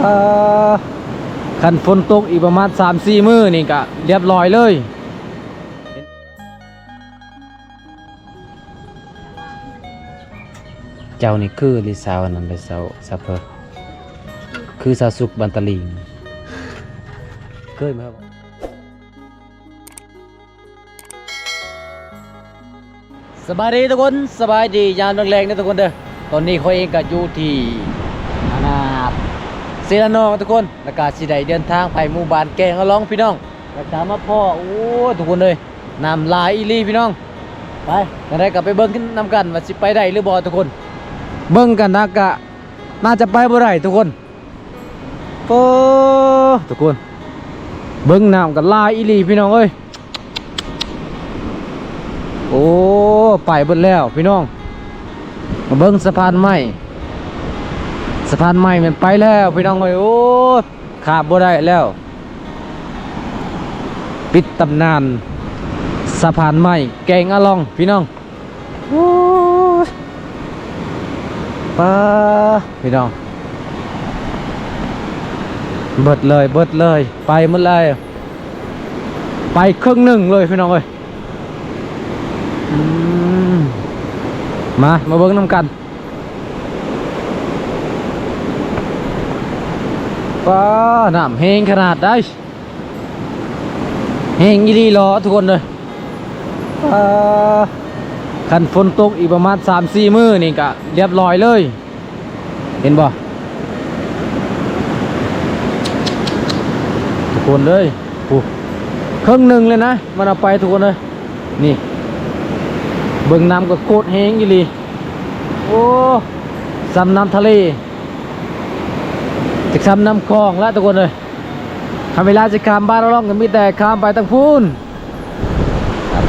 ເອີ ຄັນຝົນຕົກອີກປະມານສາມສີ່ມື້ນີ້ກະລຽບລ້ອຍເລີຍ. ເຈົ້ານີ້ຄືອີ່ຫຼີ ສາວອັນນັ້ນເດ້ ສາວ ສາວເພີ ຄືສາວສຸກບ້ານຕະລິງ ເຄີຍມາ. ສະບາຍດີທຸກຄົນ ສະບາຍດີຍາມແລງໆເດີທຸກຄົນເດີ. ຕອນນີ້ຂ້ອຍເອງກະຢູ່ທີ່ ອັນນ່າ ເຊລະນອງທຸກຄົນ ແລ້ວກະຊິໄດ້ເດີນທາງໄປໝູ່ບ້ານແກງອະລອງພີ່ນ້ອງ ແລ້ວກະມາພໍ້ ໂອ້ ທຸກຄົນເອີຍ ນ້ຳຫຼາຍອີ່ຫຼີພີ່ນ້ອງ. ໄປ ຈັ່ງໃດກະໄປເບິ່ງນຳກັນວ່າຊິໄປໄດ້ຫຼືບໍ່ທຸກຄົນ. ເບິ່ງກັນນະ ກະໜ້າຈະໄປບໍ່ໄດ້ທຸກຄົນ. ໂອ້ ທຸກຄົນ ເບິ່ງນ້ຳກໍຫຼາຍອີ່ຫຼີພີ່ນ້ອງເອີຍ. ໂອ້ ໄປເບິດແລ້ວພີ່ນ້ອງ. ມາເບິ່ງສະພານໄມ້ ສະພານໄມ້ແມ່ນໄປແລ້ວພີ່ນ້ອງເອີຍ. ໂອ້ ຂ້າມບໍ່ໄດ້ແລ້ວ ປິດຕຳນານສະພານໄມ້ແກງອະລອງພີ່ນ້ອງ. ໂອ້ຍ ປ້າ ພີ່ນ້ອງ ເບິດເລີຍ ເບິດເລີຍ ໄປໝົດເລີຍ ໄປເຄິ່ງໜຶ່ງເລີຍພີ່ນ້ອງເອີຍ. ອືມ ມາ ມາເບິ່ງນຳກັນ. ປ້າ ນ້ຳແຮງຂະໜາດໃດ. ແຮງອີ່ຫຼີຫຼໍທຸກຄົນເດີ. ເອີ ຄັນຝົນຕົກອີກປະມານສາມສີ່ມື້ນີ້ກະລຽບລ້ອຍເລີຍ ເຫັນບໍ່ ທຸກຄົນເອີຍ. ໂອ້ ເຄິ່ງໜຶ່ງເລີຍນະ ມັນເອົາໄປທຸກຄົນເອີຍ. ນີ້ ເບິ່ງນ້ຳກໍໂຄດແຮງອີ່ຫຼີ. ໂອ້ ສ່ຳນ້ຳທະເລ ຈັກສ່ຳນ້ຳຂອງລະທຸກຄົນເອີຍ. ຄັນເວລາຊິຂ້າມບ້ານອະລອງກໍມີແຕ່ຂ້າມໄປທາງພຸ້ນ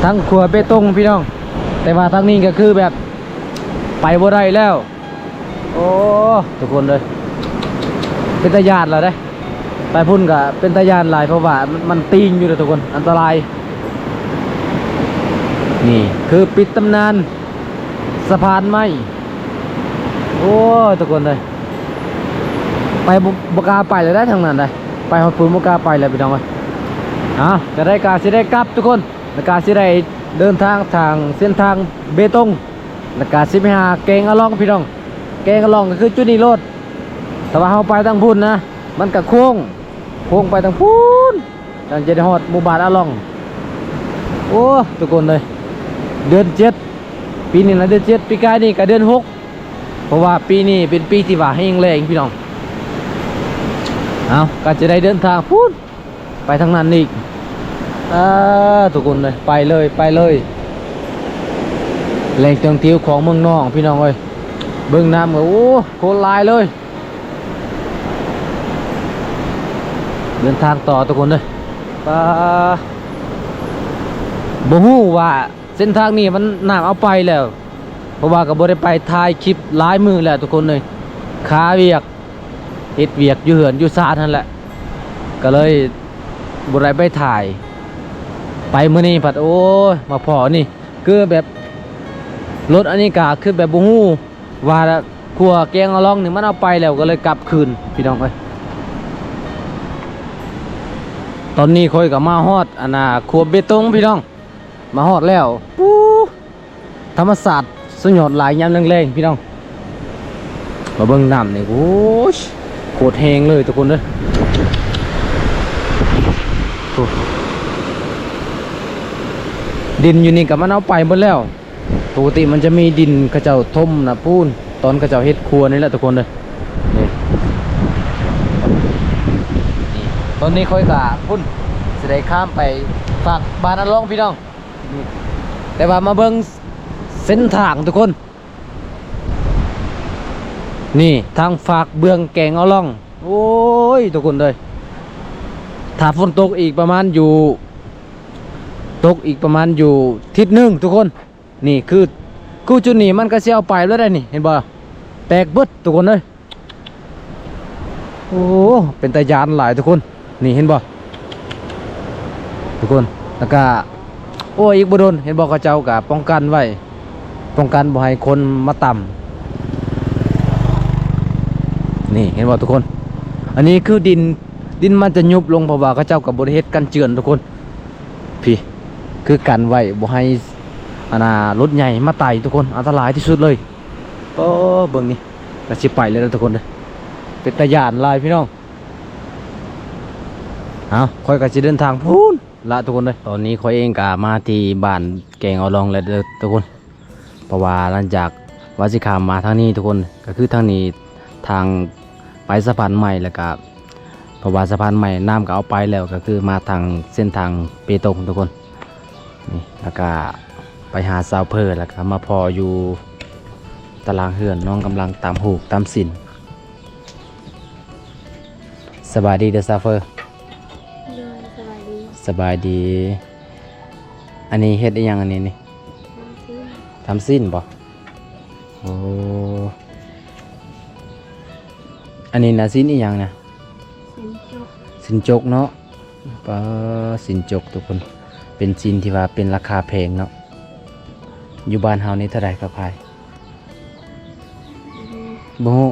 ທາງຂົວເບຕົງພີ່ນ້ອງ ແຕ່ວ່າທາງນີ້ກໍຄືແບບໄປບໍ່ໄດ້ແລ້ວ. ໂອ້ ທຸກຄົນເອີຍ ເປັນຕາຢ້ານລະເດ້. ໄປພຸ້ນກໍເປັນຕາຢ້ານຫຼາຍ ເພາະວ່າມັນ ມັນຕີງຢູ່ເດ້ທຸກຄົນ ອັນຕະລາຍ. ນີ້ຄືປິດຕຳນານ ສະພານໄມ້. ໂອ້ຍ ທຸກຄົນເອີຍ ໄປບໍ່ ບໍ່ກ້າໄປແລ້ວໄດ໋ ທາງນັ້ນໄດ໋ ໄປຮອດພຸ້ນບໍ່ກ້າໄປແລ້ວພີ່ນ້ອງເອີຍ. ເອົາ ຈະໄດ້ກະຊິໄດ້ກັບທຸກຄົນ ແລ້ວກະຊິໄດ້ເດີນທາງທາງເສັ້ນທາງເບຕົງ ແລ້ວກະຊິໄປຫາແກງອະລອງພີ່ນ້ອງ. ແກງອະລອງກໍຄືຈຸດນີ້ໂລດ ແຕ່ວ່າເຮົາໄປທາງພຸ້ນນະ ມັນກະໂຄ້ງ ໂຄ້ງໄປທາງພຸ້ນ ຈັ່ງຈະໄດ້ຮອດໝູ່ບ້ານອາລ່ອງ. ໂອ້ ທຸກຄົນເອີຍ ເດືອນເຈັດ ປີນີ້ນະເດືອນເຈັດ ປີກາຍນີ້ກະເດືອນຫົກ ເພາະວ່າປີນີ້ເປັນປີທີ່ວ່າແຮງແລ້ງພີ່ນ້ອງ. ເອົາ ກະຈະໄດ້ເດີນທາງພຸ້ນ ໄປທາງນັ້ນອີກ. ເອີ ທຸກຄົນເອີຍ ໄປເລີຍ ໄປເລີຍ ແຫຼ່ງທ່ອງທ່ຽວຂອງເມືອງນອງພີ່ນ້ອງເອີຍ. ເບິ່ງນ້ຳກໍ ໂອ້ ໂຄດຫຼາຍເລີຍ. ເດີນທາງຕໍ່ທຸກຄົນເດີ. ປາ ບໍ່ຮູ້ວ່າເສັ້ນທາງນີ້ມັນນ້ຳເອົາໄປແລ້ວ ເພາະວ່າກໍບໍ່ໄດ້ໄປຖ່າຍຄລິບຫຼາຍມື້ແລ້ວທຸກຄົນເອີຍ. ຄາວຽກ ເຮັດວຽກຢູ່ເຮືອນຢູ່ຊານຫັ້ນແຫຼະ ກໍເລີຍບໍ່ໄດ້ໄປຖ່າຍ. ໄປມື້ນີ້ພັດ ໂອ້ຍ ມາພໍ້ນີ້ ຄືແບບລົດອັນນີ້ກະຄືແບບບໍ່ຮູ້ວ່າຂົວແກງອະລ່ອງນີ້ມັນເອົາໄປແລ້ວ ກໍເລີຍກັບຄືນພີ່ນ້ອງເອີຍ. ຕອນນີ້ຂ້ອຍກໍມາຮອດອັນນ່າຂົວເບຕົງພີ່ນ້ອງ ມາຮອດແລ້ວ. ປູ ທຳມະຊາດສຸດຍອດຫຼາຍຍາມແລງໆ ພີ່ນ້ອງ. ມາເບິ່ງນ້ຳນີ້ ໂອ້ຍ ໂຄດແຮງເລີຍທຸກຄົນເອີຍ. ໂອ້ ດິນຢູ່ນີ້ກໍມັນເອົາໄປໝົດແລ້ວ. ປົກກະຕິມັນຈະມີດິນເຂົາເຈົ້າຖົມນະ ປູນ ຕອນເຂົາເຈົ້າເຮັດຂົວນີ້ແຫຼະທຸກຄົນເອີຍ. ນີ້ ນີ້ ຕອນນີ້ຂ້ອຍກະພຸ້ນ ຊິໄດ້ຂ້າມໄປຟາກບ້ານອາລ່ອງ ພີ່ນ້ອງ. ນີ້ ແຕ່ວ່າມາເບິ່ງເສັ້ນທາງທຸກຄົນ. ນີ້ ທາງຟາກເບື້ອງແກງອາລ່ອງ. ໂອ້ຍ ທຸກຄົນເອີຍ ຖ້າຝົນຕົກອີກປະມານຢູ່ ຕົກອີກປະມານຢູ່ທິດໜຶ່ງທຸກຄົນ. ນີ້ຄື ຄືຈຸດນີ້ມັນກໍຊິເອົາໄປແລ້ວໄດ໋ນີ້ ເຫັນບໍ່ ແຕກເບິດທຸກຄົນເອີຍ. ໂອ້ ເປັນຕາຢ້ານຫຼາຍທຸກຄົນ. ນີ້ເຫັນບໍ່ທຸກຄົນ ແລ້ວກະ ໂອ້ ອີກບໍ່ດົນ ເຫັນບໍ່ ເຂົາເຈົ້າກະປ້ອງກັນໄວ້ ປ້ອງກັນບໍ່ໃຫ້ຄົນມາຕຳ. ນີ້ເຫັນບໍ່ທຸກຄົນ ອັນນີ້ຄືດິນ ດິນມັນຈະຍຸບລົງ ເພາະວ່າເຂົາເຈົ້າກໍບໍ່ໄດ້ເຮັດກັນເຈື່ອນທຸກຄົນ. ພີ້ ຄືກັນໄວ້ບໍ່ໃຫ້ ອັນນ່າ ລົດໃຫຍ່ມາໄຕ່ທຸກຄົນ ອັນຕະລາຍທີ່ສຸດເລີຍ. ໂອ້ ເບິ່ງນີ້ ກໍຊິໄປແລ້ວເດີທຸກຄົນເດີ ເປັນຕາຢ້ານຫຼາຍພີ່ນ້ອງ. ເອົາ ຂ້ອຍກໍຊິເດີນທາງພຸ້ນລະທຸກຄົນເດີ. ຕອນນີ້ຂ້ອຍເອງກໍມາທີ່ບ້ານແກງເອົາລອງແລ້ວເດີທຸກຄົນ ເພາະວ່າຫຼັງຈາກວ່າຊິຂ້າມມາທາງນີ້ທຸກຄົນ ກໍຄືທາງນີ້ທາງໄປສະພານໃໝ່ ແລ້ວກໍ ເພາະວ່າສະພານໃໝ່ນ້ຳກໍເອົາໄປແລ້ວ ກໍຄືມາທາງເສັ້ນທາງເປຕົງທຸກຄົນ. ນີ້ ແລ້ວກໍໄປຫາຊາວເພີ ແລ້ວກໍມາພໍ້ຢູ່ຕາລາງເຮືອນ ນ້ອງກຳລັງຕຳຫູກຕຳຊີ້ນ. ສະບາຍດີເດີຊາວເຟີ. ໂດຍ ສະບາຍດີ. ສະບາຍດີ. ອັນນີ້ເຮັດອີ່ຫຍັງອັນນີ້ນີ້? ຕຳຊີ້ນ. ຕຳຊີ້ນບໍ? ໂອ້ ອັນນີ້ນະ ຊີ້ນອີ່ຫຍັງນະ? ຊີ້ນຈົກ. ຊີ້ນຈົກເນາະ. ປາ ຊີ້ນຈົກທຸກຄົນ ເປັນຊີ້ນທີ່ວ່າເປັນລາຄາແພງເນາະ. ຢູ່ບ້ານເຮົານີ້ເທົ່າໃດເຂົາຂາຍ? ອືມ ບໍ່ຮູ້.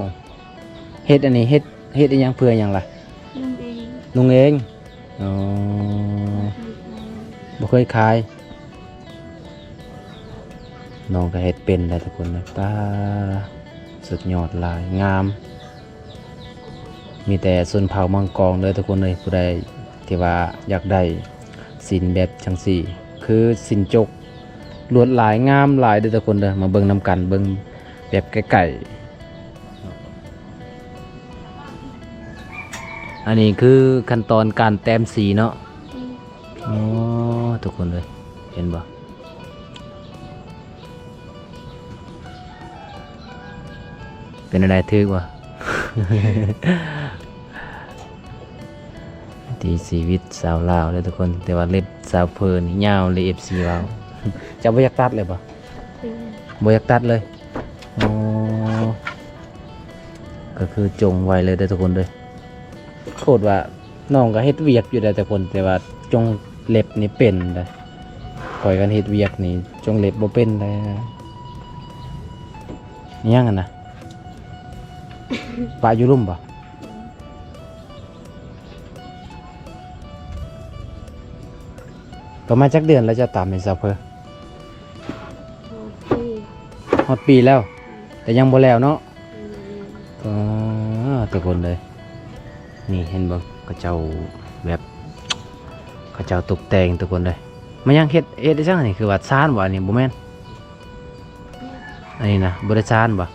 ເຮັດອັນນີ້ ເຮັດ ເຮັດອີ່ຫຍັງ ເພື່ອຫຍັງລະ? ນຸ່ງເອງ. ນຸ່ງເອງ. ອໍ ບໍ່ເຄີຍຂາຍ. ນ້ອງກໍເຮັດເປັນແລ້ວທຸກຄົນເອີຍ. ປາ ສຸດຍອດຫຼາຍ ງາມ. ມີແຕ່ຊົນເຜົ່າເມືອງກອງເດີທຸກຄົນເອີຍ ຜູ້ໃດທີ່ວ່າຢາກໄດ້ຊີ້ນແບບຈັ່ງຊີ້ ຄືຊີ້ນຈົກ ລວດລາຍງາມຫຼາຍເດີທຸກຄົນເດີ. ມາເບິ່ງນຳກັນ ເບິ່ງແບບໃກ້ໆ. ອັນນີ້ຄືຂັ້ນຕອນການແຕ້ມສີເນາະ. ອືມ ໂອ້ ທຸກຄົນເອີຍ ເຫັນບໍ່? ເປັນແນວໃດ ຖືກບໍ່? ວິຖີຊີວິດຊາວລາວເດີທຸກຄົນ ແຕ່ວ່າເລັບຊາວເພີນີ້ຍາວເລີຍ ເອັຟຊີ ເວົ້າ. ເຈົ້າບໍ່ຢາກຕັດເລີຍບໍ່? ອືມ ບໍ່ຢາກຕັດເລີຍ. ອໍ ກໍຄືຈົງໄວ້ເລີຍເດີທຸກຄົນເດີ. ໂຄດວ່າ ນ້ອງກໍເຮັດວຽກຢູ່ໄດ໋ທຸກຄົນ ແຕ່ວ່າຈົງເລັບນີ້ເປັນໄດ໋. ຂ້ອຍຄັນເຮັດວຽກນີ້ ຈົງເລັບບໍ່ເປັນໄດ໋. ອີຫຍັງຫັ້ນນະ? ປະຢູ່ລຸ່ມບໍ? ປະມານຈັກເດືອນແລ້ວເຈົ້າຕຳນີ້ຊາວເພີ? ຮອດປີ ຮອດປີແລ້ວ ອືມ ແຕ່ຍັງບໍ່ແລ້ວເນາະ. ອືມ ເອີ ທຸກຄົນເອີຍ ນີ້ເຫັນບໍ່ ເຂົາເຈົ້າແບບ ເຂົາເຈົ້າຕົກແຕ່ງທຸກຄົນເອີຍ. ມາຍັງເຮັດ ເຮັດໄດ້ຈັ່ງນີ້ ຄືວ່າຊານບໍ່? ອັນນີ້ບໍ່ແມ່ນ ອັນນີ້ນະ ບໍ່ໄດ້ຊານບໍ່?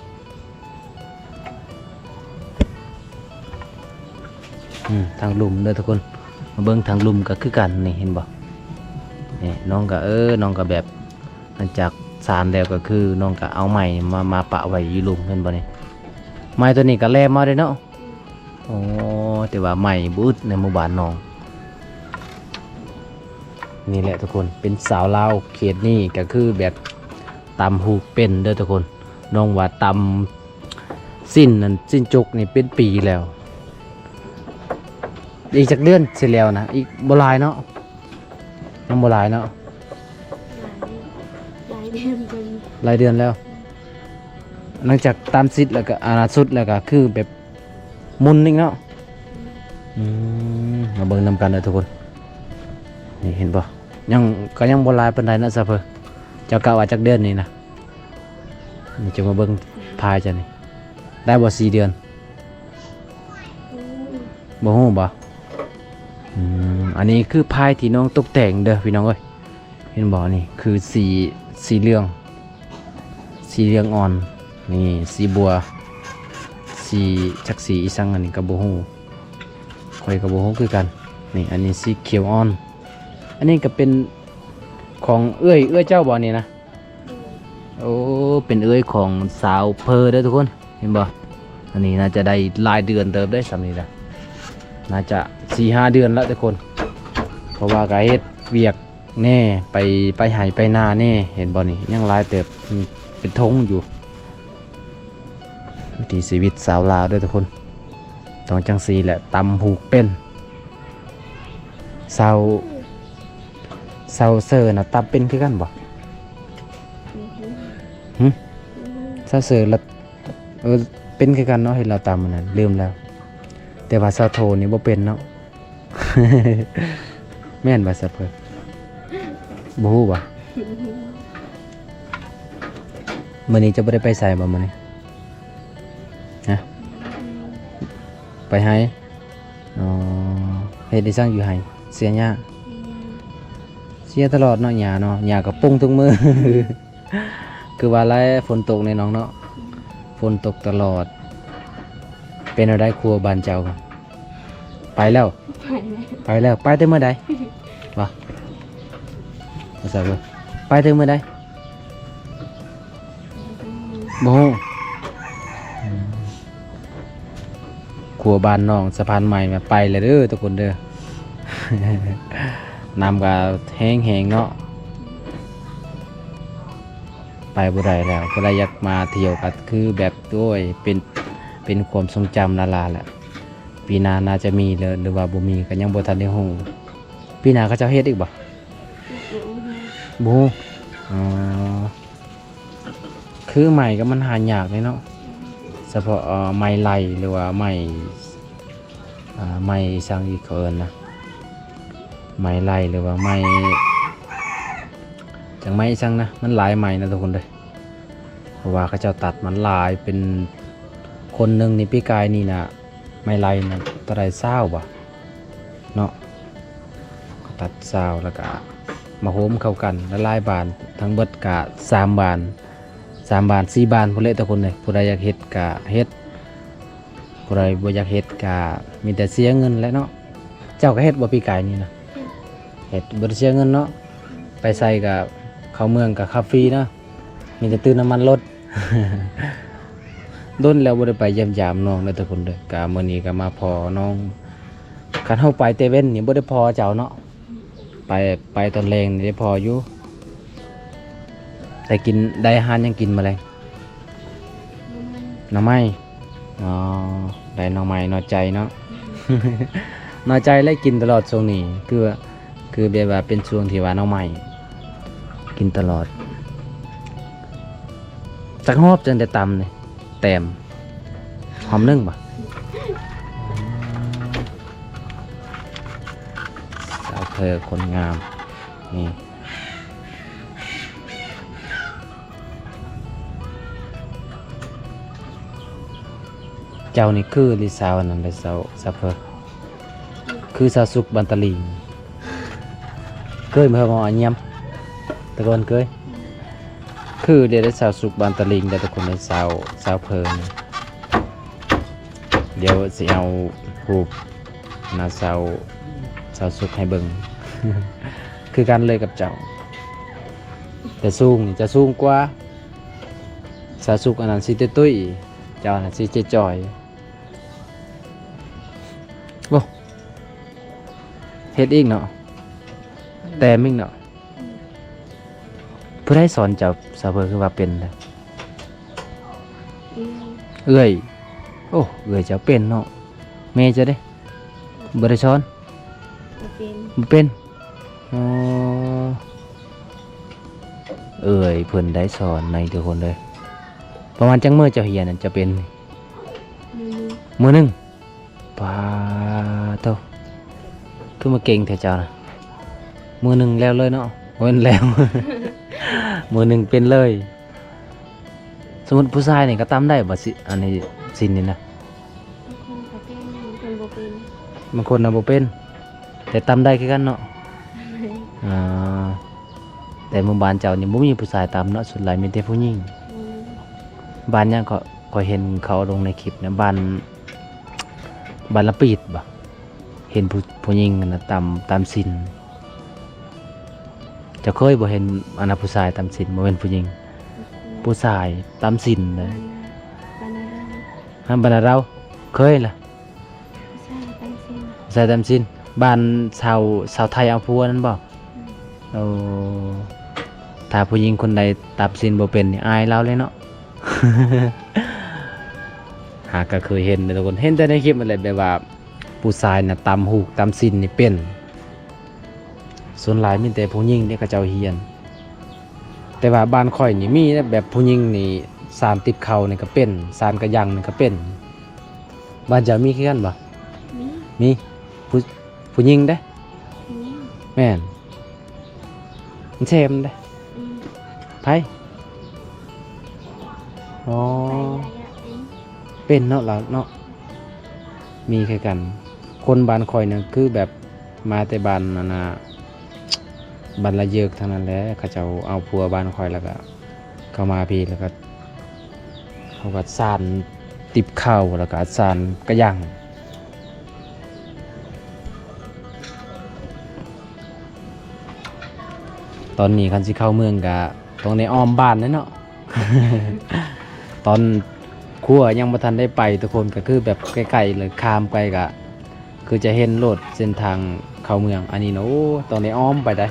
ອືມ ທາງລຸ່ມເດີທຸກຄົນ ມາເບິ່ງທາງລຸ່ມກໍຄືກັນ ນີ້ເຫັນບໍ່? ນີ້ນ້ອງກໍ ເອີ ນ້ອງກໍແບບ ຫຼັງຈາກຊານແລ້ວກໍຄືນ້ອງກໍເອົາໄມ້ມາ ມາປະໄວ້ຢູ່ລຸ່ມ ເຫັນບໍ່ນີ້? ໄມ້ຕົວນີ້ກໍແຫຼມມາເດ້ເນາະ. ໂອ້ ແຕ່ວ່າໄມ້ບໍ່ອຶດໃນໝູ່ບ້ານນ້ອງ. ນີ້ແຫຼະທຸກຄົນ ເປັນສາວລາວເຂດນີ້ກໍຄືແບບຕຳຫູກເປັນເດີທຸກຄົນ. ນ້ອງວ່າຕຳຊີ້ນນັ້ນ ຊີ້ນຈົກນີ້ເປັນປີແລ້ວ. ອີກຈັກເດືອນຊິແລ້ວນະ? ອີກບໍ່ຫຼາຍເນາະ? ຍັງບໍ່ຫຼາຍເນາະ? ຫຼາຍ ຫຼາຍເດືອນເກີນ ຫຼາຍເດືອນແລ້ວ. ຫຼັງຈາກຕຳຊິດແລ້ວກໍ ອາ ສຸດແລ້ວກໍຄືແບບໝຸ່ນອີກເນາະ. ອືມ ມາເບິ່ງນຳກັນເດີທຸກຄົນ. ນີ້ເຫັນບໍ່? ຍັງ ກໍຍັງບໍ່ຫຼາຍປານໃດເນາະຊາວເພີ. ເຈົ້າກະວ່າຈັກເດືອນນີ້ນະ? ນີ້ຈະມາເບິ່ງພາຍເຈົ້ານີ້ ໄດ້ບໍ່ສີ່ເດືອນ? ບໍ່ຮູ້ບໍ່? ອືມ ອັນນີ້ຄືພາຍທີ່ນ້ອງຕົກແຕ່ງເດີພີ່ນ້ອງເອີຍ. ເຫັນບໍ່? ນີ້ຄືສີ ສີເຫຼືອງ ສີເຫຼືອງອ່ອນ. ນີ້ສີບົວ ສີ ຈັກສີອີສັງ ອັນນີ້ກໍບໍ່ຮູ້ ຂ້ອຍກໍບໍ່ຮູ້ຄືກັນ. ນີ້ ອັນນີ້ສີຂຽວອ່ອນ. ອັນນີ້ກໍເປັນຂອງເອື້ອຍ ເອື້ອຍເຈົ້າບໍ່ນີ້ນະ? ໂອ້ ເປັນເອື້ອຍຂອງສາວເພີເດີທຸກຄົນ ເຫັນບໍ່? ອັນນີ້ໜ້າຈະໄດ້ຫຼາຍເດືອນເຕີບເດ້ ສ່ຳນີ້ນະ ໜ້າຈະສີ່ຫ້າເດືອນລະທຸກຄົນ. ເພາະວ່າກໍເຮັດວຽກແດ່ ໄປ ໄປໄຮ່ໄປນາແດ່ ເຫັນບໍ່ນີ້ ຍັງຫຼາຍເຕີບ ເປັນຖົງຢູ່. ວິຖີຊີວິດຊາວລາວເດີທຸກຄົນ ຕ້ອງຈັ່ງຊີ້ແຫຼະ ຕຳຫູກເປັນ. ຊາວ ຊາວເຊີນະ ຕຳເປັນຄືກັນບໍ່? ຫຶ? ຊາວເຊີລະ ເອີ ເປັນຄືກັນເນາະ ເຫັນລາວຕຳອັນນັ້ນ ລືມແລ້ວ. ແຕ່ ແຕ່ວ່າສາວໂທນີ້ບໍ່ເປັນເນາະ. ແມ່ນບໍ່ສາວເພີ? ບໍ່ຮູ້ບໍ່? ມື້ນີ້ເຈົ້າບໍ່ໄດ້ໄປໃສບໍ່ມື້ນີ້? ຮະ? ໄປໄຮ່? ອໍ ເຮັດອີ່ສັງຢູ່ໄຮ່? ເສຍຫຍ້າ? ເສຍຕະຫຼອດເນາະ ຫຍ້າເນາະ, ຫຍ້າກໍປຸ້ງທຸກມື້. ຄືວ່າແຫຼະ ຝົນຕົກແນ່ນ້ອງເນາະ, ຝົນຕົກຕະຫຼອດ. ເປັນແນວໃດຄົວບ້ານເຈົ້າ? ໄປແລ້ວ? ໄປແລ້ວ. ໄປແລ້ວ. ໄປແຕ່ມື້ໃດ? ບໍ່? ບໍ່ຊາບເລີຍ. ໄປແຕ່ມື້ໃດ? ບໍ່ຮູ້. ອືມ. ຂົວບ້ານນ້ອງສະພານໃໝ່ມາໄປແລ້ວເດີທຸກຄົນເດີ. ນ້ຳກໍແຮງໆເນາະ, ໄປບໍ່ໄດ້ແລ້ວ. ຜູ້ໃດຢາກມາທ່ຽວກໍຄືແບບ ໂອ້ຍ ເປັນ ເປັນຄວາມຊົງຈຳຫຼາຍໆແຫຼະ. ປີໜ້າໜ້າຈະມີ ຫຼື ຫຼືວ່າບໍ່ມີກໍຍັງບໍ່ທັນໄດ້ຮູ້. ປີໜ້າເຂົາເຈົ້າເຮັດອີກບໍ່? ບໍ່ຮູ້. ອໍ. ຄືໄມ້ກໍມັນຫາຍາກເດ້ເນາະ, ສະເພາະ ເອີ ໄມ້ໄລ່ ຫຼືວ່າໄມ້ ອ່າ ໄມ້ອີ່ສັງອີກເຂົາເອີ້ນນະ, ໄມ້ໄລ່ ຫຼືວ່າໄມ້ ຈັກໄມ້ອີ່ສັງນະ, ມັນຫຼາຍໄມ້ນະທຸກຄົນເດີ. ເພາະວ່າເຂົາເຈົ້າຕັດມັນຫຼາຍ, ເປັນຄົນໜຶ່ງນີ້ ປີກາຍນີ້ນະ ໄມ້ໄລ່ນະ ເທົ່າໃດ ຊາວບໍ່ເນາະ, ເຂົາຕັດຊາວ ແລ້ວກະມາໂຮມເຂົ້າກັນຫຼາຍໆບານ, ທັງເບິດກະສາມບານ ສາມບານ ສີ່ບານພຸ້ນແຫຼະທຸກຄົນເອີຍ. ຜູ້ໃດຢາກເຮັດກະເຮັດ, ຜູ້ໃດບໍ່ຢາກເຮັດກະມີແຕ່ເສຍເງິນແຫຼະເນາະ. ເຈົ້າກໍເຮັດບໍ່ ປີກາຍນີ້ນະ? ເຮັດ. ເຮັດ ບໍ່ໄດ້ເສຍເງິນເນາະ, ໄປໃສກະ ເຂົ້າເມືອງກະຂັບຟຣີເນາະ. ມີແຕ່ຕື່ມນ້ຳມັນລົດ. ດົນແລ້ວບໍ່ໄດ້ໄປຢ້ຽມຢາມນ້ອງເດີທຸກຄົນເດີ. ກະມື້ນີ້ກະມາພໍ້ນ້ອງ, ຄັນເຮົາໄປແຕ່ເວັນນີ້ບໍ່ໄດ້ພໍ້ເຈົ້າເນາະ, ໄປ ໄປຕອນແລງນີ້ໄດ້ພໍ້ຢູ່. ໄດ້ກິນ ໄດ້ອາຫານຫຍັງກິນມື້ແລງ? ໜໍ່ໄມ້. ໜໍ່ໄມ້. ອໍ ໄດ້ໜໍ່ໄມ້ ໜ້ອຍໃຈເນາະ. ໜ້ອຍໃຈແຫຼະ ກິນຕະຫຼອດຊ່ວງນີ້, ຄືວ່າ ຄືແບບວ່າເປັນຊ່ວງທີ່ວ່າໜໍ່ໄມ້ກິນຕະຫຼອດ. ຈັກຮອບຈັ່ງໄດ້ຕຳນີ້? ແຕ້ມ ຫອມໜຶ່ງບໍ່? ສາວເພີຄົນງາມນີ້. ເຈົ້ານີ້ຄືອີ່ສາວອັນນັ້ນເດ້ ສາວ ສາວເພີ, ຄືສາວສຸກບ້ານຕະລິງ. ເຄີຍມາເວົ້າອາຍຽມ ແຕ່ກ່ອນເຄີຍ. ຄືເດ ສາວສຸກບ້ານຕະລິງເດ້ທຸກຄົນເດ້ ສາວ ສາວເພີນີ້. ດຽວຊິເອົາຮູບໜ້າສາວ ສາວສຸກໃຫ້ເບິ່ງ ຄືກັນເລີຍກັບເຈົ້າ, ແຕ່ສູງນີ້ຈະສູງກວ່າ. ສາວສຸກອັນນັ້ນຊິຕຸ້ຍໆ, ເຈົ້ານັ້ນຊິຈ່ອຍໆ. ໂອ້ ເຮັດອີກເນາະ, ແຕ້ມອີກເນາະ. ຜູ້ໃດສອນເຈົ້າ ສາວເພີ ຄືວ່າເປັນແທ້? ເອື້ອຍ. ເອື້ອຍ. ໂອ້ ເອື້ອຍເຈົ້າເປັນເນາະ, ແມ່ເຈົ້າເດ້ ບໍ່ໄດ້ສອນ? ບໍ່ເປັນ. ບໍ່ເປັນ. ອໍ ເອື້ອຍເພິ່ນໄດ້ສອນໃນທຸກຄົນເດີ. ປະມານຈັກມື້ເຈົ້າຮຽນນັ້ນ ເຈົ້າເປັນ? ມື້ໜຶ່ງ. ມື້ໜຶ່ງ. ປາໂທ້ ຄືມາເກັ່ງແທ້ເຈົ້ານະ. ມື້ໜຶ່ງແລ້ວເລີຍເນາະ? ບໍ່ແມ່ນແລ້ວ ມື້ໜຶ່ງເປັນເລີຍ. ສົມມຸດຜູ້ຊາຍນີ້ກໍຕຳໄດ້ບໍ່? ຊິ ອັນນີ້ ຊິນນີ້ນະ. ບາງຄົນກໍເປັນ ບາງຄົນບໍ່ເປັນ. ບາງຄົນນະບໍ່ເປັນ ແຕ່ຕຳໄດ້ຄືກັນເນາະ. ອ່າ ແຕ່ໝູ່ບ້ານເຈົ້ານີ້ບໍ່ມີຜູ້ຊາຍຕຳເນາະ, ສ່ວນຫຼາຍມີແຕ່ຜູ້ຍິງ. ອືມ. ບ້ານຫຍັງເກາະ? ຂ້ອຍເຫັນເຂົາລົງໃນຄລິບນະ ບ້ານ ບ້ານລະປີດບໍ່? ເຫັນຜູ້ ຜູ້ຍິງນະຕຳ ຕຳຊິນ. ເຈົ້າເຄີຍບໍ່ເຫັນ ອັນນະ ຜູ້ຊາຍຕຳຊິນ? ບໍ່ແມ່ນຜູ້ຍິງ ຜູ້ຊາຍຕຳຊິນເດ້. ບ້ານນາດາວ. ຮະ ບ້ານນາດາວ ເຄີຍລະ? ຜູ້ຊາຍຕຳຊິນ. ຜູ້ຊາຍຕຳຊິນ. ບ້ານຊາວ ຊາວໄທເອົາຜົວນັ້ນບໍ່? ອືມ. ໂອ້ ຖ້າຜູ້ຍິງຄົນໃດຕຳຊິນບໍ່ເປັນນີ້ ອາຍລາວເລີຍເນາະ. ຫາກະເຄີຍເຫັນເດ້ທຸກຄົນ, ເຫັນແຕ່ໃນຄລິບຫັ້ນແຫຼະ ແບບວ່າຜູ້ຊາຍນະຕຳຫູກຕຳຊິນນີ້ເປັນ. ສ່ວນຫຼາຍມີແຕ່ຜູ້ຍິງເດ້ເຂົາເຈົ້າຮຽນ. ແຕ່ວ່າບ້ານຂ້ອຍນີ້ມີແບບຜູ້ຍິງນີ້ ສານຕິບເຂົ້ານີ້ກະເປັນ, ສານກະຍັງນີ້ກະເປັນ. ບ້ານເຈົ້າມີຄືກັນບໍ່? ມີ ຜູ້ ຜູ້ຍິງເດ້. ອືມ ແມ່ນ ມັນແຊມເດ້. ອືມ ໃຜ? ອໍ ໄປໄດ້ລະເອງ ເປັນເນາະ ລາວເນາະ. ມີຄືກັນ ຄົນບ້ານຂ້ອຍນີ້ຄືແບບມາແຕ່ບ້ານນັ້ນນະ ບ້ານລະເຢິກທາງນັ້ນແຫຼະ. ເຂົາເຈົ້າເອົາຜົວບ້ານຂ້ອຍ ແລ້ວກະເຂົ້າມາພີ້ ແລ້ວກະເຂົາກະສານຕິບເຂົ້າ ແລ້ວກະສານກະຢ່າງ. ຕອນນີ້ຄັນຊິເຂົ້າເມືອງກະຕ້ອງໄດ້ອ້ອມບ້ານແຫຼະເນາະ. ຕອນຄົວຍັງບໍ່ທັນໄດ້ໄປທຸກຄົນ ກະຄືແບບໃກ້ໆເລີຍ ຂ້າມໄປກະຄືຈະເຫັນໂລດເສັ້ນທາງເຂົ້າເມືອງ. ອັນນີ້ນະ ໂອ້ ຕ້ອງໄດ້ອ້ອມໄປໄດ໋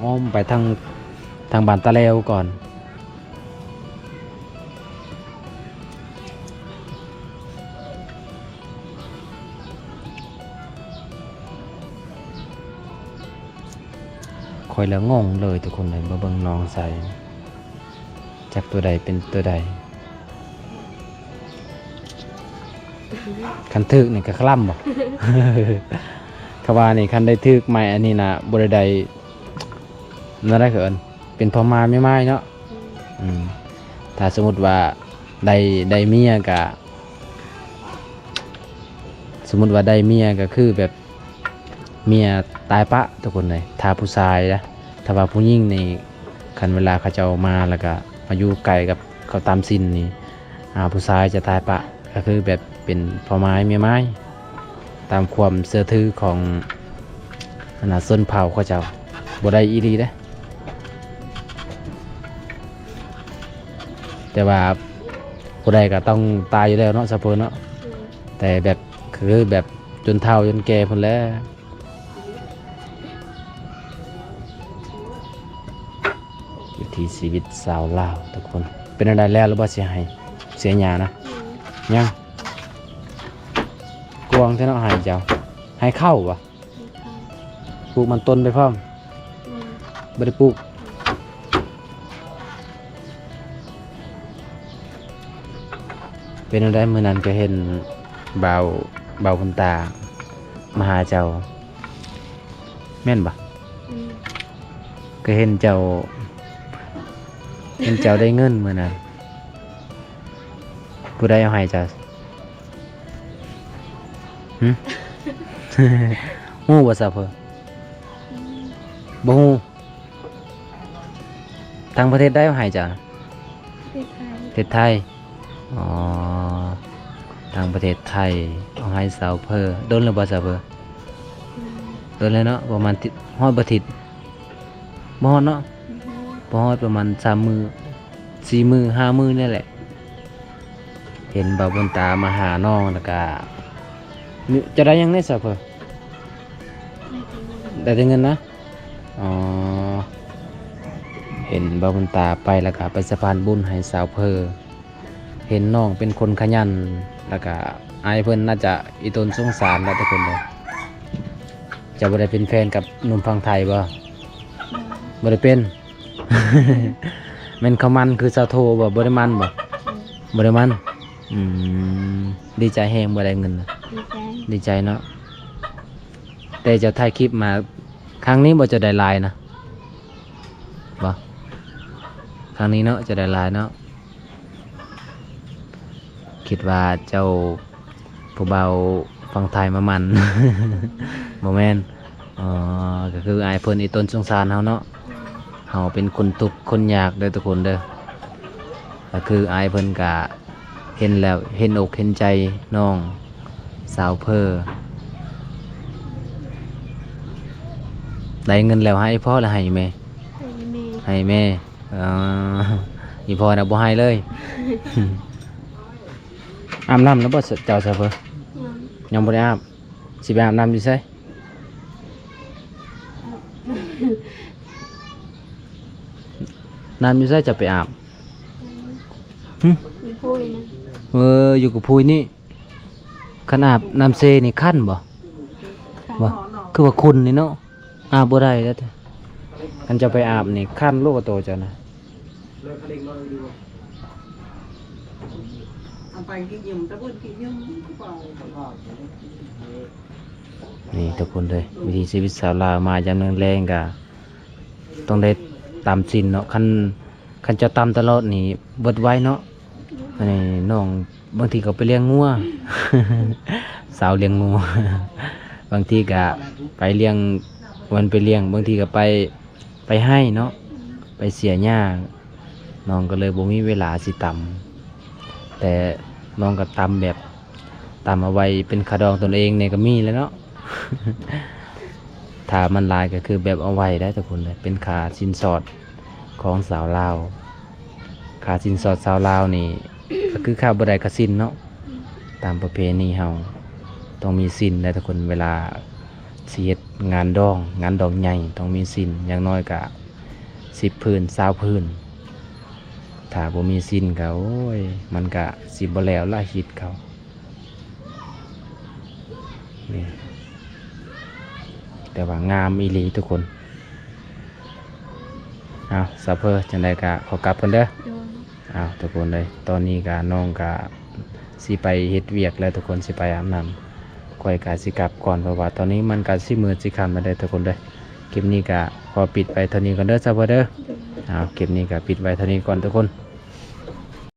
ອ້ອມໄປທາງ ທາງບ້ານຕາແລວກ່ອນ. ຂ້ອຍລະງົງເລີຍທຸກຄົນເອີຍ ມາເບິ່ງໜອງໃສ ຈັກໂຕໃດເປັນໂຕໃດ. ຄັນຖືກນີ້ກະຄະລຳບໍ່? ເຂົາວ່ານີ້ ຄັນໄດ້ຖືກໄມ້ອັນນີ້ນະ ບໍ່ໄດ້ ໄດ້ ແນວໃດເຂົາເອີ້ນ ເປັນພໍ່ໝ້າແມ່ໝ້າຍເນາະ. ອືມ ອືມ ຖ້າສົມມຸດວ່າໄດ້ ໄດ້ເມຍກະ ສົມມຸດວ່າໄດ້ເມຍກະຄືແບບເມຍຕາຍປະທຸກຄົນເອີຍ ຖ້າຜູ້ຊາຍນະ. ຖ້າວ່າຜູ້ຍິງນີ້ ຄັນເວລາເຂົາເຈົ້າມາ ແລ້ວກະມາຢູ່ໃກ້ກັບເຂົາຕາມສິນນີ້ ອ່າ ຜູ້ຊາຍຈະຕາຍປະ ກະຄືແບບເປັນພໍ່ໝ້າຍແມ່ໝ້າຍ ຕາມຄວາມເຊື່ອຖືຂອງ ອັນນ່າ ຊົນເຜົ່າເຂົາເຈົ້າ ບໍ່ໄດ້ອີ່ຫຼີເດ້. ແຕ່ວ່າຜູ້ໃດກະຕ້ອງຕາຍຢູ່ແລ້ວເນາະ ຊາວເພີເນາະ. ອືມ ແຕ່ແບບ ຄືແບບຈົນເຖົ້າຈົນແກ່ພຸ້ນແຫຼະ. ວິຖີຊີວິດຊາວລາວທຸກຄົນ. ເປັນແນວໃດແລ້ວ ຫຼືວ່າຊິໄຮ່ ເສຍຫຍ້ານະ? ອືມ ຍັງ. ກວ້າງແທ້ເນາະໄຮ່ເຈົ້າ. ໄຮ່ເຂົ້າບໍ່? ປູກມັນຕົ້ນໄປພ້ອມ? ແມ່ນ ບໍ່ໄດ້ປູກ. ເປັນແນວໃດ ມື້ນັ້ນກະເຫັນບ່າວ ບ່າວບຸນຕາມາຫາເຈົ້າ ແມ່ນບໍ່? ອືມ ກະເຫັນເຈົ້າ ເຫັນເຈົ້າໄດ້ເງິນມື້ນັ້ນ. ຜູ້ໃດເອົາໃຫ້ເຈົ້າ? ຫຶ? ຮູ້ບໍ່ຊາວເພີ? ອືມ ບໍ່ຮູ້. ທາງປະເທດໃດເອົາໃຫ້ເຈົ້າ? ປະເທດໄທ. ປະເທດໄທ. ອໍ ທາງປະເທດໄທເອົາໃຫ້ຊາວເພີ. ດົນແລ້ວບໍ່ຊາວເພີ? ອືມ ດົນແລ້ວເນາະ ປະມານ ຮອດບໍ່ທິດ? ບໍ່ຮອດເນາະ. ອືມ ບໍ່ຮອດ ປະມານສາມມື້ ສີ່ມື້ ຫ້າມື້ນີ້ແຫຼະ. ເຫັນບ່າວບຸນຕາມາຫານ້ອງ ແລ້ວກະ ເຈົ້າໄດ້ຫຍັງແດ່ຊາວເພີ? ໄດ້ແຕ່ເງິນນະ? ອໍ ເຫັນບ່າວບຸນຕາໄປ ແລ້ວກະໄປສະພານບຸນໃຫ້ຊາວເພີ. ເຫັນນ້ອງເປັນຄົນຂະຫຍັນ ແລ້ວກະອ້າຍເພິ່ນໜ້າຈະອີ່ຕົນສົງສານແຫຼະທຸກຄົນເດີ. ເຈົ້າບໍ່ໄດ້ເປັນແຟນກັບໜຸ່ມຝັ່ງໄທບໍ່? ບໍ່ ບໍ່ໄດ້ເປັນ. ແມ່ນເຂົາໝັ່ນຄືຊາວໂທບໍ່? ບໍ່ໄດ້ໝັ່ນບໍ່? ອືມ ບໍ່ໄດ້ໝັ່ນ. ອືມ ດີໃຈແຮງບໍ່ໄດ້ເງິນນະ? ດີໃຈ. ດີໃຈເນາະ. ແຕ່ເຈົ້າຖ່າຍຄລິບມາ ຄັ້ງນີ້ບໍ່ ເຈົ້າໄດ້ຫຼາຍນະ ບໍ່? ຄັ້ງນີ້ເນາະ ເຈົ້າໄດ້ຫຼາຍເນາະ. ຄິດວ່າເຈົ້າ ຜູ້ບ່າວຝັ່ງໄທມາໝັ່ນ ບໍ່ແມ່ນ. ອໍ ກະຄືອ້າຍເພິ່ນອີ່ຕົນສົງສານເຮົາເນາະ. ເຮົາເປັນຄົນທຸກຄົນຍາກເດີທຸກຄົນເດີ. ກະຄືອ້າຍເພິ່ນກະເຫັນແລ້ວ ເຫັນອົກເຫັນໃຈນ້ອງສາວເພີ. ໄດ້ເງິນແລ້ວໃຫ້ພໍ່ ຫຼືໃຫ້ແມ່? ໃຫ້ແມ່. ໃຫ້ແມ່. ອໍ ອີ່ພໍ່ນະບໍ່ໃຫ້ເລີຍ. ອາບນ້ຳແລ້ວບໍ່ເຈົ້າຊາວເພີ? ຍັງ ຍັງບໍ່ໄດ້ອາບ. ຊິໄປອາບນ້ຳຢູ່ໃສ? ນ້ຳຢູ່ໃສຈະໄປອາບ? ຫື? ຢູ່ພູຍນະ. ເອີ ຢູ່ກະພູຍນີ້. ຄັນອາບນ້ຳເຊນີ້ຄັນບໍ່? ຄັນ. ບໍ່ ຄືວ່າຂຸ່ນນີ້ເນາະ. ອາບບໍ່ໄດ້ແລ້ວ. ຄັນເຈົ້າໄປອາບນີ້ຄັນໂລດໂຕເຈົ້ານະ. ເລີຍຄະເລັກນ້ອຍຢູ່. ເອົາໄປກິນຍຳ ຕະເບິ່ງກິນຍຳ ກະເປົາ. ນີ້ທຸກຄົນເດີ ວິຖີຊີວິດຊາວລາວມາຍາມແລງໆ ກະຕ້ອງໄດ້ຕຳສິນເນາະ. ຄັນ ຄັນເຈົ້າຕຳຕະຫຼອດນີ້ເບິດໄວເນາະ. ອັນນີ້ນ້ອງບາງທີກໍໄປລ້ຽງງົວ ສາວລ້ຽງງົວ ບາງທີກະໄປລ້ຽງ ມັນໄປລ້ຽງ ບາງທີກະໄປ ໄປໄຮ່ເນາະ ໄປເສຍຫຍ້າ ນ້ອງກໍເລີຍບໍ່ມີເວລາຊິຕຳ. ແຕ່ນ້ອງກໍຕຳແບບ ຕຳເອົາໄວ້ເປັນຄ່າດອງຕົນເອງແດ່ກໍມີແຫຼະເນາະ. ຖ້າມັນຫຼາຍກໍຄືແບບເອົາໄວ້ໄດ໋ທຸກຄົນເດີ ເປັນຄ່າສິນສອດຂອງສາວລາວ. ຄ່າສິນສອດຊາວລາວນີ້ ກໍຄືຂາດບໍ່ໄດ້ກໍສິນເນາະ. ຕາມປະເພນີເຮົາຕ້ອງມີສິນໄດ໋ທຸກຄົນ ເວລາຊິເຮັດງານດອງ ງານດອງໃຫຍ່ຕ້ອງມີສິນ ຢ່າງໜ້ອຍກະສິບຜືນ ຊາວຜືນ. ຖ້າບໍ່ມີສິນກໍ ໂອ້ຍ ມັນກະຊິບໍ່ແລ້ວລະຮີດເຂົາ. ນີ້ ແຕ່ວ່າງາມອີ່ຫຼີທຸກຄົນ. ເອົາ ສາວເພີ ຈັ່ງໃດກະຂໍກັບກ່ອນເດີ. ໂດຍ. ເອົາ ທຸກຄົນເອີຍ ຕອນນີ້ກະນ້ອງກະຊິໄປເຮັດວຽກແລ້ວທຸກຄົນ ຊິໄປອາບນ້ຳ ຂ້ອຍກະຊິກັບກ່ອນ ເພາະວ່າຕອນນີ້ມັນກະຊິມືດຊິຄ່ຳແລ້ວເດີທຸກຄົນເດີ. ຄລິບນີ້ກະຂໍປິດໄວ້ເທົ່ານີ້ກ່ອນເດີ ສາວເພີເດີ. ໂດຍ. ເອົາ ຄລິບນີ້ກະປິດໄວ້ເທົ່ານີ້ກ່ອນທຸກຄົນ.